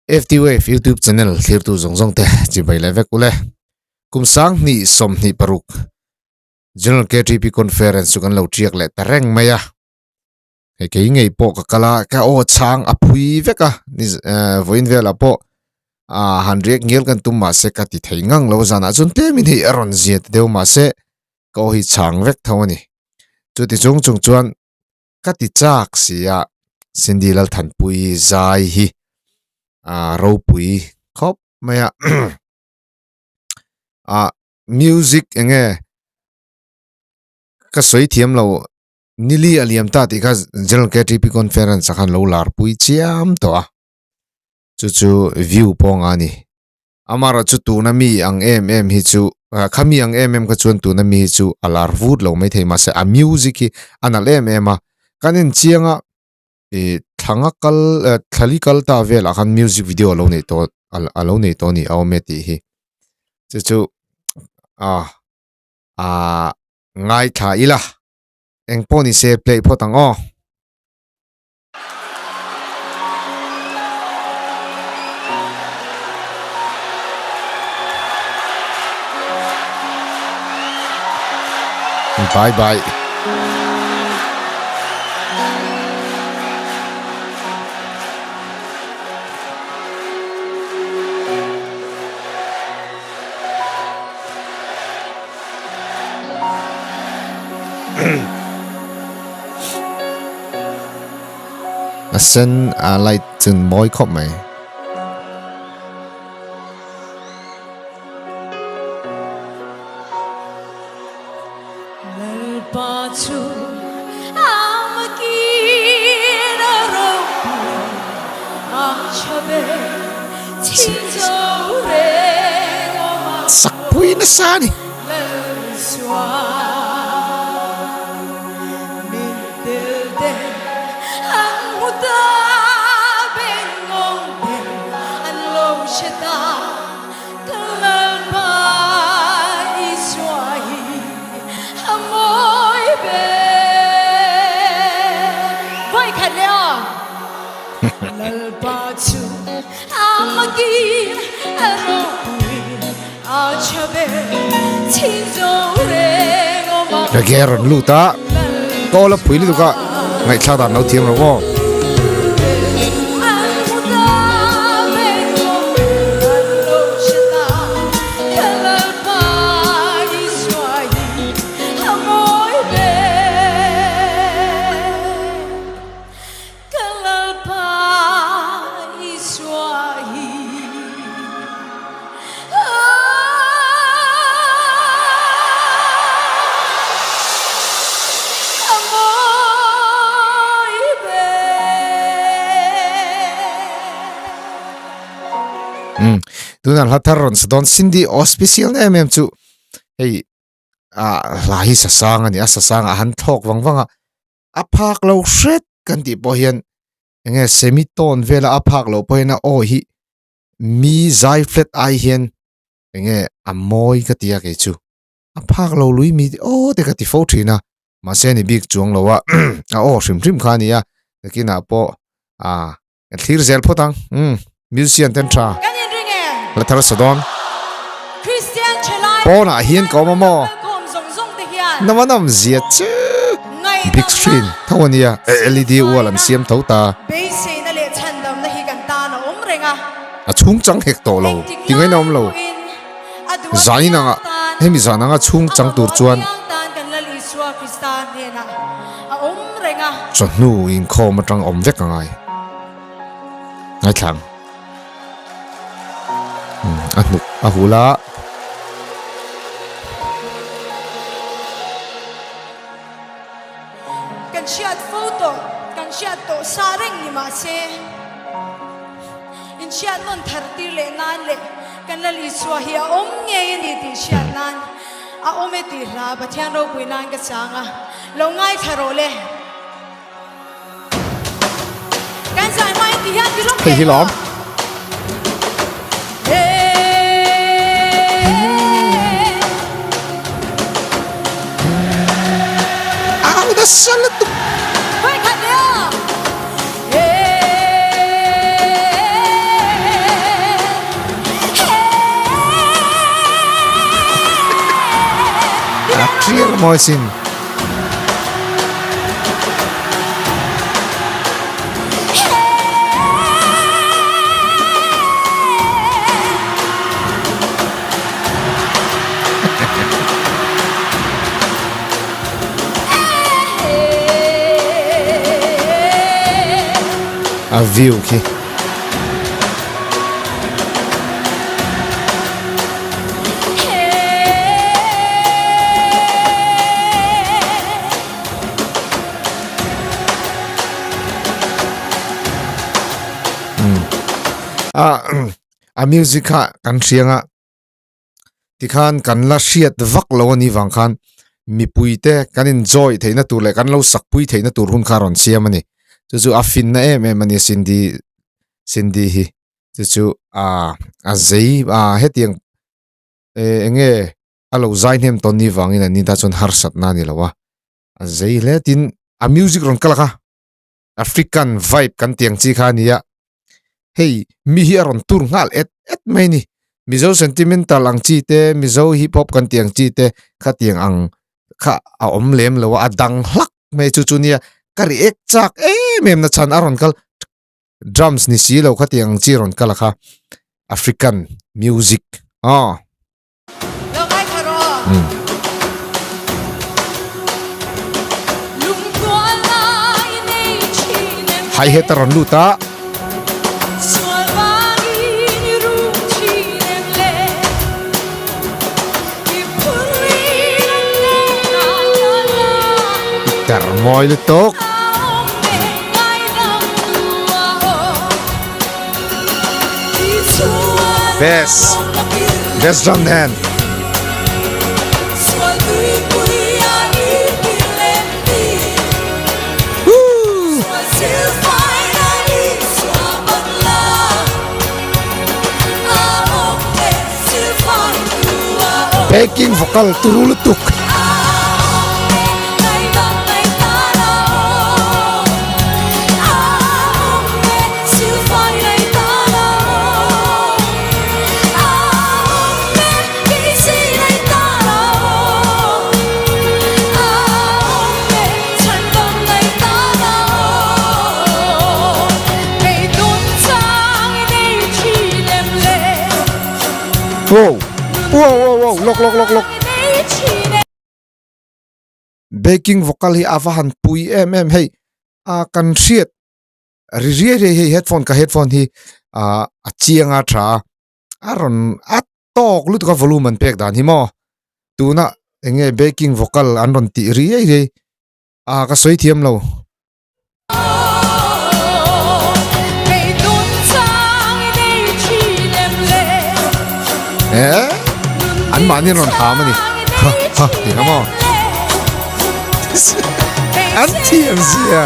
FT Wave YouTube channel thlirtu zawng zawng te chibai leh vek ule. Kum 2026 General KTP Conference chu kan lo tiak leh ta reng mai a. Hei kei ngei pawh ka kal a, ka aw chhang a phui vek a, ni vawiin velah pawh a han riak ngial kan tum mahse ka ti thei ngang lo zanah chuan tlemin hei a rawn zia ta deuh mahse ka aw hi chhang vek tho a ni. Chuti chung chung chuan ka ti chak si a, Cindy Lalthanpui zai hi a ropui khawp mai a, ah music eng nge ka sawi thiam lo nili a liam ta tih kha General KTP Conference ah khan lo lar pui chiam tawh a, chu chu view pawh anga ni. Amaherawhchu tuna mi ang em em hi chu khami ang em em kha chuan tuna mi hi chu a lar vut lo maithei mahse a music hi a nalh em em a kan en chiang a ih thlanga kal thlali kal ta velah khan music video a lo neih tawh a lo neih tawh a ni a awm e tih hi chu chu ah ah ngaithla ila engpawh ni se play phawt ang aw. Bye bye. A sen a light chun mawi khawp mai. Lalpa chu amakin a ropui ang chabe chhinzo reng awm ang Sakpui nasa a ni. Reggae a rawn lut a kawl a phui lutuk a ngaihthlak dan lo thiam lo aw. Ka Lalpa Isua hi a mawi ber. Umm tunah hla thar rawn sa dawn Cindy aw special na em em chu hei ah hla hi sa sang a ni a sa sang a han thlawk vang vang a. A phak lo hret kan tih pawh hian enge semitone vela a phak loh pawh hian a aw hi mi zai flat ai hian enge a mawi ka ti a kei chu a phak lo lui mi aw te ka ti fo thin a mahse ni bik chuang lo a a aw hrim hrim kha a ni a nakinah pawh ah kan thlir zel phawt ang umm musician ten tha Kan inring em? la thar sa dawn Christian thalai pawnah hian ka awm a maw kal khawm zawng zawng te hian nama nam zia chu big screen tho a nia LED wall an siam tho ta Beiseina leh chhandamna hi kan tan a awm reng a. A chhung chang hek tawh lo Engtik ti ngaina awm lo lai pawhin a duh zanin apiang anga tan hemi zan anga chhung a chang tur mamawh chuan apiang tan kan Lal Isua Krista hnenah a awm reng a. Chawhnu inkhawm atang awm vek a ngai. Ngaithlang. A hnuk a hul a. Kan hriat fo tawh, kan hriat tawh sa reng ni mah se, in hriat nawn thar tir leh nan leh kan Lal Isua hi a awm ngei a ni tih hriat nan a awm e tih hla Pathian ropui nan ka chang a, lo ngaithla rawh le. Kan zai hmain ti hian ti lawk Hei hi lawm. Au nasa lutuk. Mawi sin. A view khi. A a music kha kan hriang a tikhan kan la hriat vak lo a ni vang khan mipui te kan enjoy theihna tur leh kan lo sak pui theihna tur hun kha a rawn siam a ni chu chu a finna em em a ni Cindy Cindy hi chu chu ah a zei ah hetiang eh eng nge a lo zai hnem tawn ni vangin an ni ta chuan harsatna a ni lo a a zei hle tin a music rawn kal kha African vibe kan tih ang chi kha a ni a hei mi hi a rawn tur nghal et et mai a ni Mizo sentimental ang chi te Mizo hip hop kan tih ang chi te khatiang ang kha a awm lem lo a a dang hlak mai chu chu nia ka react chak em em na chhan a rawn kal drums ni si lo khatiang ang chi rawn kal a kha African music aw. Hi hat a rawn lut a. Tar mawi lutuk. Best. Best drum nen. Backing vocal turu lutuk. Wow wow wow wow lawk lawk lawk lawk backing vocal hi a va han pui em em hei a kan hriat ri riai riai hei headphone ka headphone hi ah a chiang a tha a rawn a tawk lutuk a volume an pek dan hi maw tuna eng nge backing vocal an rawn tih riai riai a ka sawi thiam lo. Eh an mahni an rawn ham a ni ha ha tih kha maw an thiam zia.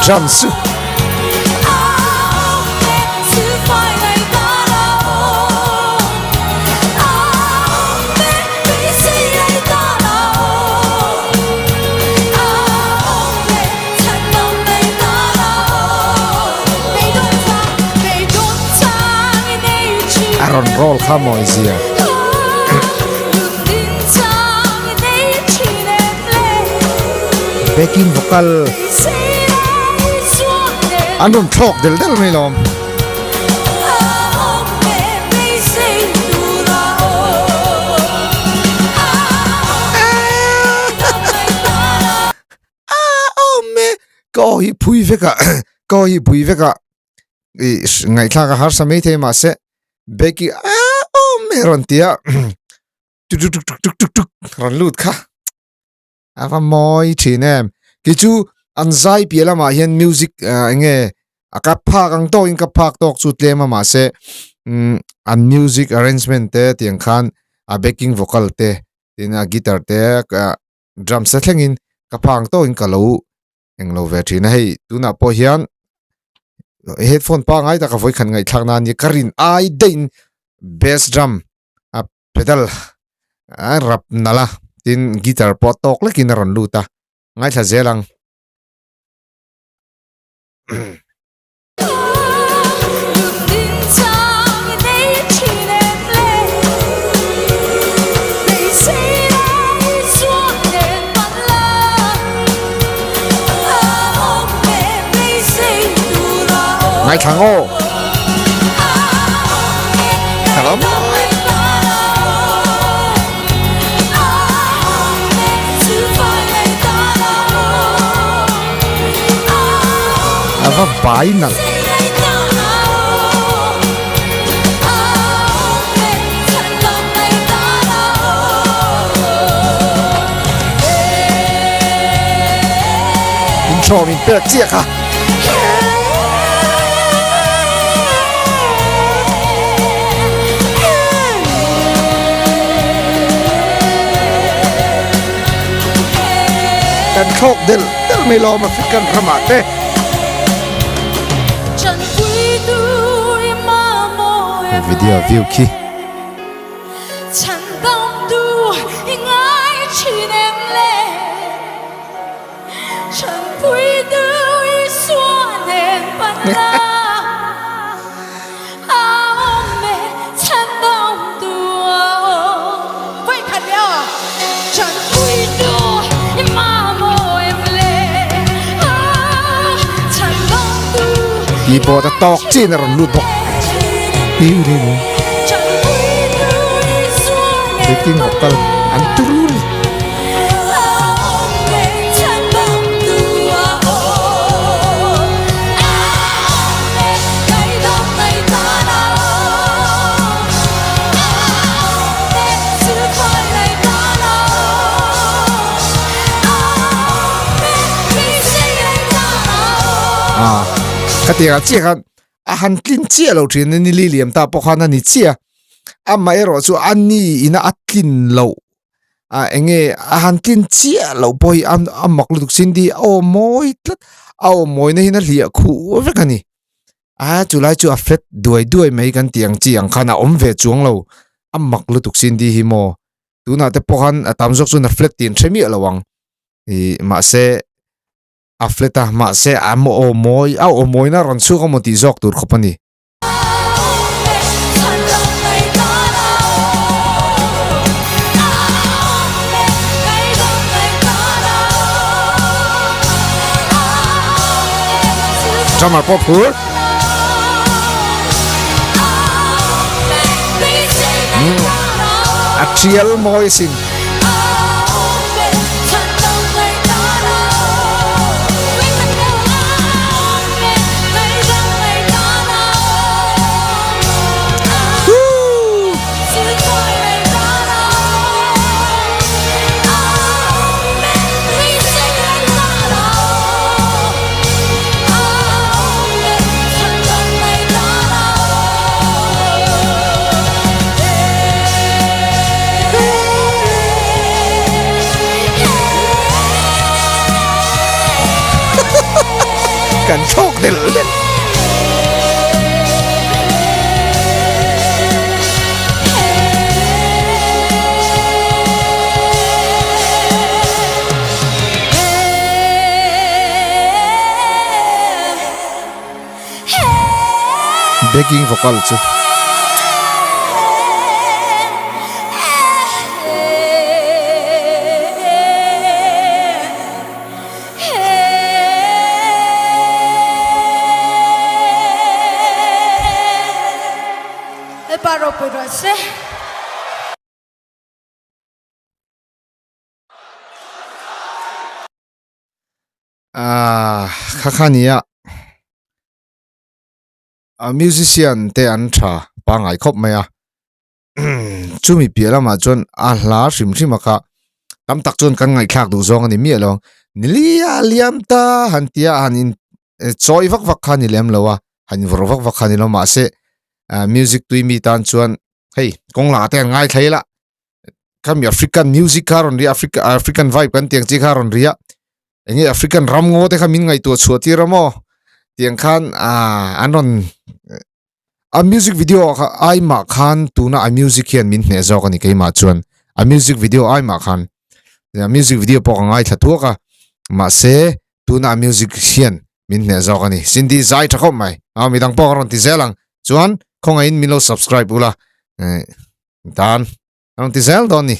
Drums chu. A rawn roll kha mawi zia. Backing vocal an rawn thlawk del del mai lawm. Awm e ka aw hi phui vek a ka aw hi phui vek a ih ngaihthlak a harsa maithei mahse beki a awm e rawn ti a tuk tuk tuk tuk tuk tuk rawn lut kha a va mawi thin em kei chu an zai piah lamah hian music eng nge a ka phak ang tawkin ka phak tawk chu tlem a mahse umm an music arrangement te tiang khan a backing vocal te tin a guitar te ah drums te thlengin ka phak ang tawkin ka lo englo ve thin a hei tunah pawh hian headphone pangai taka vawikhat ngaihthlak na ania ka rin ai daih in bass drum a pedal a rap nalh a tin guitar pawh tawk lekin a rawn lut a ngaithla zel ang. Ngaithla ngaw. A va bai nalh. Intro min pek chiah kha. Kan thlawk del del mai lawm African ramah te. Video view khi. Keyboard a tawk chin a rawn lut bawk. Backing vocal an turu ni. Ah, khatiang ah chiah khan a han tlin chiah lo thin a ni li liam ta pawh khan a ni chiah a amaherawh chu a ni ina a tlin loh ah enge a han tlin chiah loh pawh hi a mak lutuk sin di a aw mawi tlat a aw mawina hian a hliah khuh vek a ni a chulai chu a flat duai duai mai kan tih ang chi ang khan a awm ve chuang lo a mak lutuk sin di hi maw tunah te pawh khan a tam zawk chuan a flat tih an hre miah lo ang ih mahse a flat a mahse a aw mawi a aw mawina a rawn chhuak emaw tih zawk tur khawp a ni. Drummer pawh phur. A tial mawi sin. Kan thlawk del del. Backing vocal chu. Ah kha kha nia a musician te an tha pangai khawp mai a chumi piah lamah chuan a hla hrim hrim a kha tam tak chuan kan ngaihthlak duh zawng a ni miah lo nilia liam ta han tia han in chawi vak vak kha a ni lem lo a han invawrh vak vak kha a ni lo mahse ah music tui mi tan chuan hei kawng lah te an ngaithla ila khami African music kha a rawn ri a Africa African vibe kan tih ang chi kha a rawn ri a eng nge African ram ngaw te kha min ngaihtuah chhuah tir a maw tiang khan ah an rawn a music video kha ai mah khan tuna a music hian min hneh zawk a ni keimah chuan a music video ai mah khan music video pawh ka ngaithla thuak a mahse tuna a music hian. min hneh zawk a ni. Cindy zai tha khawp mai. A midang pawh ka rawn ti zel ang. Chuan khawngaihin min lo subscribe ula. Eh, tan. Ka rawn ti zel dawn ni.